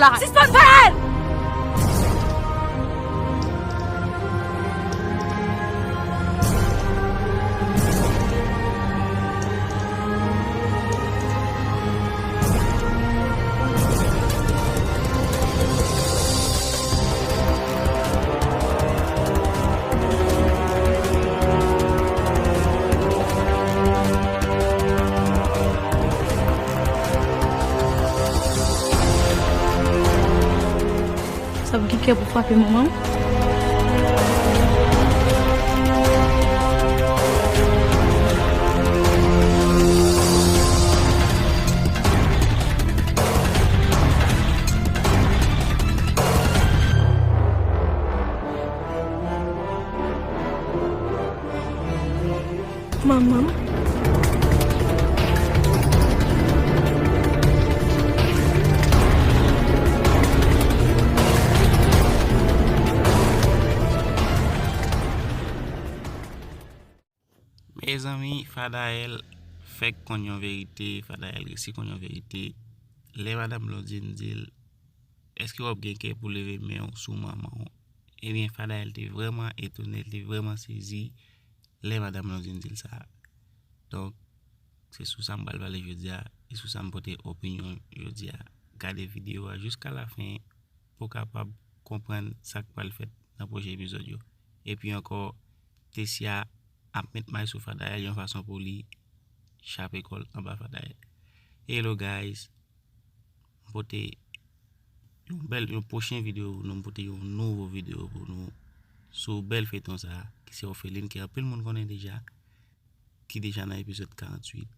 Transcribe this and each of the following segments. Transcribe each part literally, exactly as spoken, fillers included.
Sispann frape! Sa pou gen kè pou frape manman m. Manman m. Mezanmi, Fadael fèk konn yon verite, Fadael resi konn yon verite. Lè madanm Blondine di l, èske w ap gen kè pou leve men w sou manman w? Ebyen, Fadael te vrèman etone, l te vrèman sezi lè madanm Blondine di l sa. Donk, se sou sa m pral pale jodi a, e sou sa m pote opinyon jodi a. Gade videyo a jiska lafen pou w kapab konprann sa k pral fèt nan pwochen epizòd yo. Epi ankò, Tessia ap met may sou Fadael yon fason pou li chape kò l anba Fadael. Hello guys, m pote yon bèl, yon pwochen videyo pou nou, m pote yon nouvo videyo pou nou sou bèl feyton sa a, ki se Orpheline, ke anpil moun konnen deja, ki deja nan epizòd karanntuit.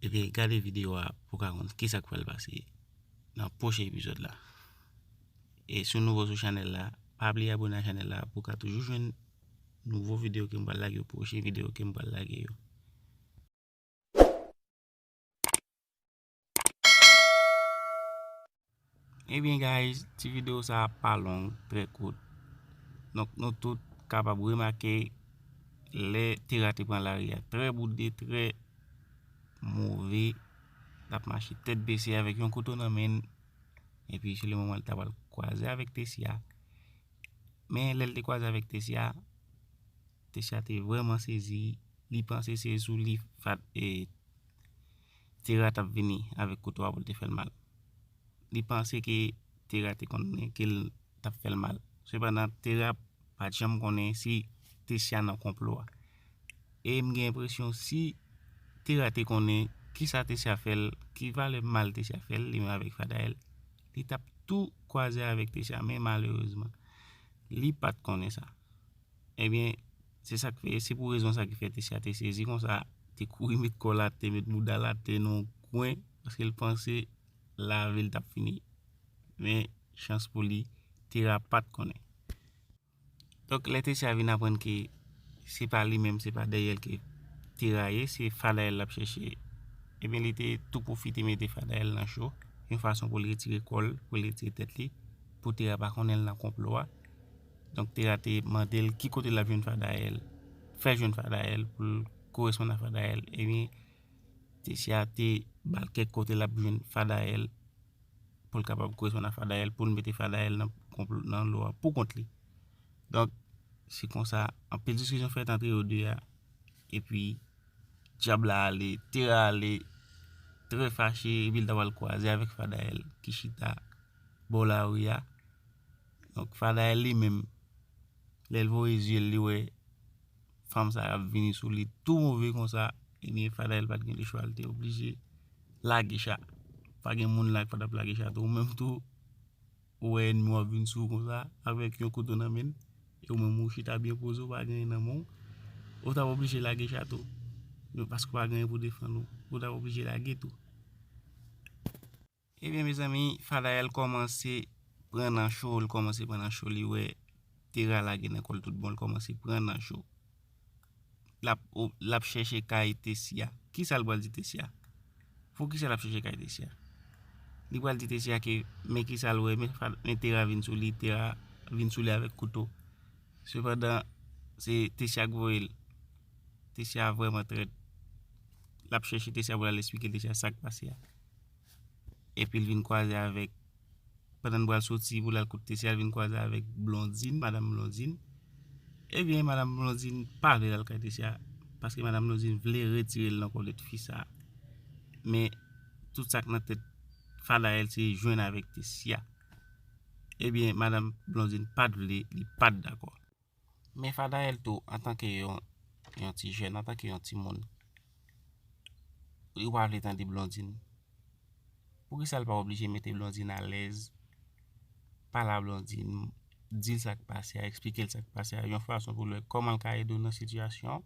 Ebyen, gade videyo a pou w ka konn kisa k pral pase nan pwochen epizòd la. E si w nouvo sou chanèl la, pa bliye abone a chanèl la pou w ka toujou jwenn nouvo videyo ke m pral lage yo, pwochen videyo ke m pral lage yo. Ebyen, guys, ti videyo sa a pa long, trè kout. Donk, nou tout kapab remake lè Tera te pran lari a trè boude, trè move, l ap mache tèt bese avèk yon kouto nan men l, epi se le moman l ta pral kwaze avèk Tessia. Men lè l te kwaze avèk Tessia, Tessia te vrèman sezi, li panse se sou li Fat-, e, Tera t ap vini avèk kouto a pou l te fè l mal. Li panse ke Tera te konnen ke l t ap fè l mal. Sepandan, Tera pa t janm konnen si Tessia nan konplo a. E m gen enpresyon si Tera te konnen kisa Tessia fè l, ki valè mal Tessia fè l, li menm avèk Fadael, li t ap tou kwaze avèk Tessia, men malerezman, li pa t konnen sa. Ebyen, se sa k fè, se pou rezon sa ki fè Tessia te sezi konsa, te kouri met kò l atè, met bouda l atè nan yon kwen, paske l panse lavi l t ap fini. Men, chans pou li, Tera pa t konnen. Donk, lè Tessia vin aprann ke se pa li menm, se pa dèyè l ke Tera ye, se Fadael l ap chèche, ebyen, li te tou pwofite mete Fadael nan cho, yon fason pou l retire kò l, pou l retire tèt li, pou Tera pa konnen l nan konplo a. Donk, Tera te mande l ki kote l ap jwenn Fadael, fè jwenn Fadael, pou l koresponn a Fadael. Ebyen, Tessia te ba l kèk kote l ap jwenn Fadael, pou l kapab koresponn a Fadael, pou l mete Fadael nan konplo, nan lo a pou kont li. Donk, se konsa, anpil diskisyon fèt antre yo de a, epi dyab la ale, Tera ale, trè fache, epi l ta pral kwaze avèk Fadael, ki chita bò lari a. Donk, Fadael li menm, lè l voye zye l, li wè fanm sa ap vini sou li tou move konsa, ebyen, Fadael pa t gen lechwa, li te oblije lage cha. Pa gen moun la ki pa t ap lage cha tou. Ou menm tou, ou wè ènmi w ap vin sou ou konsa, avèk yon kouto nan men l, e ou menm ou chita byen poze, ou pa gen anyen nan men w, ou t ap oblije lage cha tou. Men paske w pa gen anyen pou defann ou, ou t ap oblije lage tou. Ebyen, mezanmi, Fadael kòmanse pran nan cho, l kòmanse pran nan cho, li wè Tera lage nan kò l tout bon, l kòmanse pran nan cho. L ap, l ap chèche kay Tessia. Kisa l pral di Tessia? Poukisa l ap chèche kay Tessia? Li pral di Tessia ke, men kisa l wè, men Fa-, men Tera vin sou li, Tera vin sou li avèk kouto. Sepandan, se Tessia k voye l. Tessia vrèman trèt. L ap chèche Tessia pou l al esplike Tessia sa k pase a. Epi l vin kwaze avèk pandan l pral soti pou l al kot Tesya, l vin kwaze avèk Blondine, madanm Blondine. Ebyen, madanm Blondine pa vle l al kay Tesya, paske madanm Blondine vle retire l nan kò de fi sa. Men, tout sa k nan tèt Fadayèl se jwenn avèk Tesya. Ebyen, madanm Blondine pa t vle, li pa t dakò. Men Fadayèl tou, antanke yon, yon ti jèn, antanke yon timoun, li pa vle tande Blondine. Poukisa l pa oblije mete Blondine alèz, pale a Blondine, di l sa k pase a, eksplike l sa k pase a, yon fason pou l wè kòman l ka ede w nan sitiyasyon,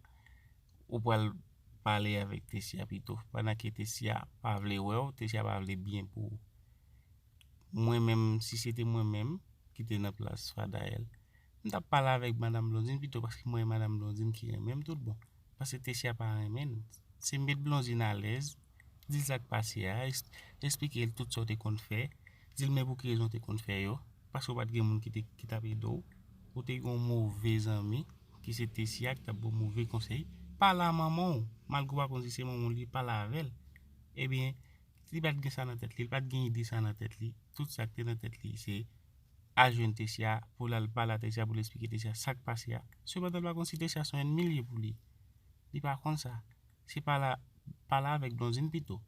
ou pral pale avèk Tesya pito. Pandan ke Tesya pa vle wè w, Tesya pa vle byen pou ou. Mwen menm, si se te mwen menm ki te nan plas Fadayèl, m t ap pale avèk madanm Blondine pito, paske mwen e madanm Blondine ki renmen m tout bon. Paske Tesya pa renmen l. Se met Blondine alèz, di l sa k pase a, eks-, eksplike l tout sa w te konn fè, di l men pou ki rezon w te konn fè yo, paske w pa t gen moun ki te, ki t ap ede w. Ou te gen yon move zanmi, ki se Tesya, ki t ap ba w move konsèy. Pale a manman w, malgre w pa konn si se manman w li ye, pale avè l. Ebyen, li pa t gen sa nan tèt li, li pa t gen ide sa nan tèt li. Tout sa k te nan tèt li, se al jwenn Tesya, pou l al pale a Tesya, pou l eksplike Tesya sa k pase a. Sepandan, l pa konn si Tesya se yon ènmi l ye pou li. Li pa konn sa. Se pale, pale avèk Blondine pito.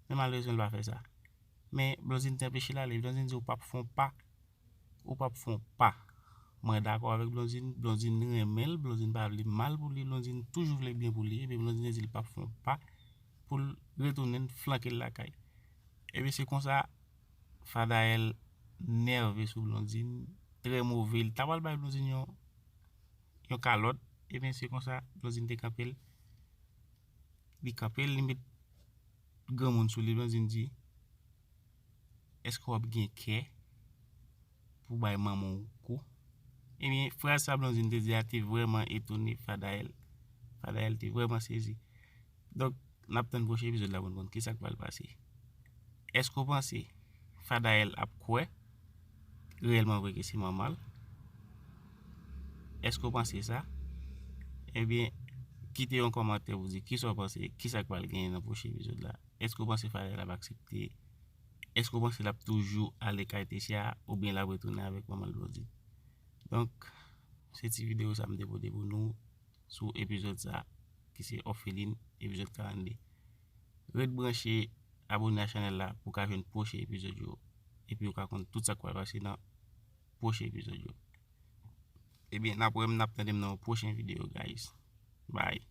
Men malerezman, l pa fè sa. Men Blondine te anpeche l ale. Blondine di, "Ou p ap fè yon pa. Ou p ap fè yon pa." Mwen dakò avèk Blondine. Blondine renmen l. Blondine pa vle mal pou li. Blondine toujou vle byen pou li. Ebyen, Blondine di l p ap fè yon pa pou l retounen flanke l lakay. Ebyen, se konsa, Fadayèl nève sou Blondine, trè move. Li ta pral bay Blondine yon, yon kalòt. Ebyen, se konsa, Blondine te kanpe l. Li kanpe l, li met granmoun sou li. Blondine di, "Èske w ap gen kè pou bay manman w kou?" Ebyen, fraz sa Blondine te di a te vrèman etone Fadayèl. Fadayèl te vrèman sezi. Donk, n ap tann pwochen epizòd la pou n konn kisa k pral pase. Èske w panse Fadayèl ap kwè reyèlman vre ke se manman l? Èske w panse sa? Ebyen, kite yon kòmantè pou di kisa w panse, kisa k pral genyen nan pwochen epizòd la. Èske w panse Fadayèl ap aksepte? Èske w panse l ap toujou ale kay Tesya oubyen l ap retounen avèk manman l Blondine? Donk, se ti videyo sa m te pote pou nou sou epizòd sa, ki se Òfelin, epizòd karannde. Ret branche, abòne a chanèl la pou w ka jwenn pwochen epizòd yo. Epi w ka konn tout sa k pral pase nan pwochen epizòd yo. Ebyen, n ap wè m, n ap tande m nan yon pwochen videyo, guys. Bye.